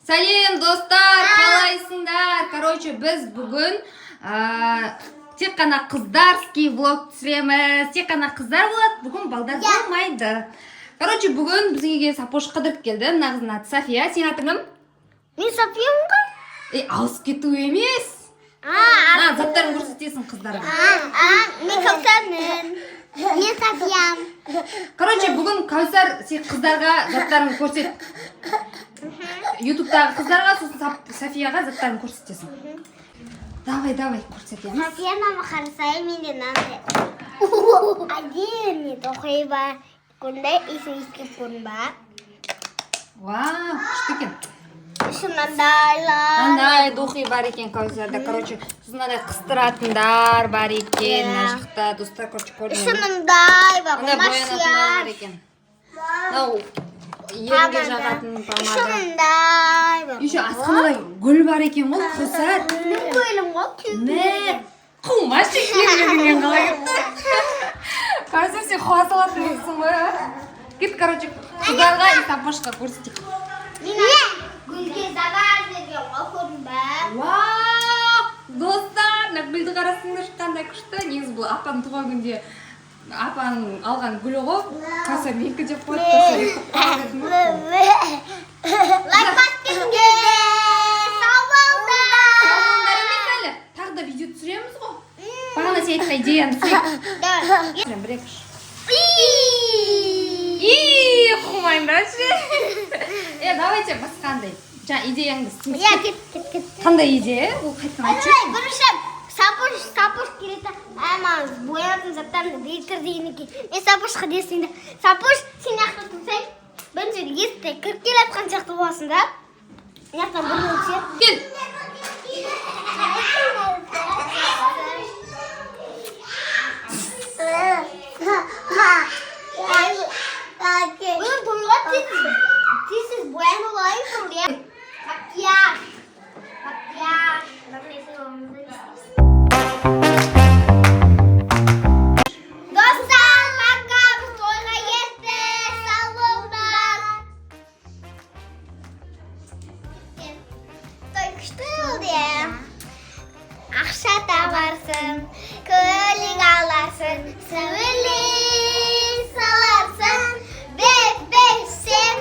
Сәлем, достар, қалайсыңдар? Короче, біз бүгін тек қана қыздарский влог түсіреміз. Тек қана қыздар болады, бүгін балдар болмайды. Короче, бүгін бізге үйге Сапош қыдырып келді. Мына қыздың аты София. Сенің атың кім? Мен Софиямын ғой. Ей, алысып кету емес. А, мына заттарын көрсетесің қыздарға. А, мен Кәусармын. Мен Софиям. Короче, бүгін, Кәусар, сен қыздарға заттарын көрсет. Ютубтағы қыздарға, сосын Софияға заттарын көрсетесің. Давай, давай, көрсетеміз. София, мама, қарасай, менде мынандай әдемі духи бар. Көрінбей, иісін иіскеп көрдің ба? Вау, күшті екен. Еще мынандайлар. Мынандай духи бар екен Кәусарда, короче. Сосын мынандай қыстыратындар бар екен мына жақта, достар, короче, Еще көрдіңдер. мынандай бар. Мынандай боянатындар бар екен. Мынау ерінге жағатын Еще помада. мындай бар. Еще асханада гүл бар екен ғой, Кәусар. Менің гүлім ғой. Мә, қумашы, келмеген қалай кетті? Кәусар, сен қуа салатын екенсің ғой, а? Кет, короче, қыздарға и Сапошқа көрсетейік. Мен гүлге заказ берген ғой, көрдің ба? Вау! Достар, мына гүлді қарасаңдаршы, қандай күшті. Негізі бұл апаның туған күнде апаның алған гүлі ғой. Кәусар менікі деп қойды. Лайк басып кетіңдер. Сау болыңдар. Болыңдар емес әлі. Тағы да видео түсіреміз ғой. Бағана сен айтқан идеяны түсірейік. Давай. Бір, екі, үш. И, қумаңдаршы. Е, давайте басқандай. Жаңа идеяңды істейміз. Я, кет, кет, кет. Қандай идея? Ол қайтадан айтшы. Ай, бірінші Сапош, Сапош келеді. А, маған боянатын заттарды беріп деген екен. Мен Сапошқа десем де. Сапош, сен жақта тұрсаң, бірінші есікте кіріп келе жатқан сияқты боласың да. Мына жақтан бұрылып сен. Кел. Бүгін тойға тез тез боянып алайын, иә. Макияж. Макияж. Достар, пока, біз тойға кеттік. Сау болыңдар. Той күшті болды, иә. Ақша табарсың, көлік аларсың, сөйлей саларсың. Беп-беп сен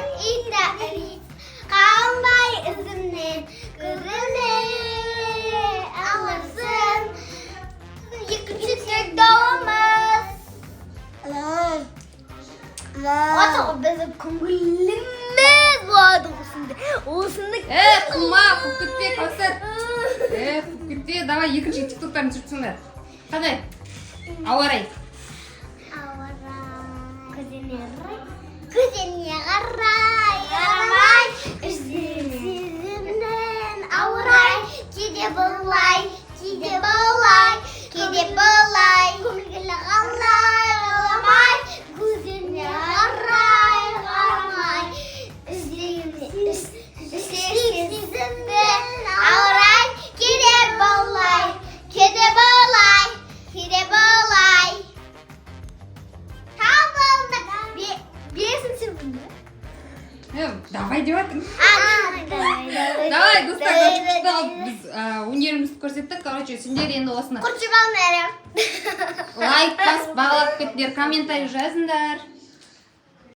қалмай ізімнен, көріне аларсың. Екінші тиктогымыз. Осы ғой біздің көңіліміз болады осында. Осыны Е, қума, қуып кетпе, Кәусар. Е, қуып кетпе. Давай екінші тиктоктарын түсірсіңдер. Қандай? Ауа райы. Ауа райы. Көзіне қарай, көзіне қарай, қарамай, сезімнен ауырай, кейде былай, кейде былай, кейде былай, көңілі қалай, қаламай, көзіне қарай, қарамай, іздеймін, сезімнен ауырай, кейде былай, кейде былай, кейде былай. Табылды. Бесінші күнді. Е, давай деп жатырмын. А, давай. Давай, достар, короче, күшті қылып біз өнерімізді көрсеттік. Короче, сендер енді осыны Құртып алыңдар. лайк басып, бағалап кетіңдер, комментарий жазыңдар.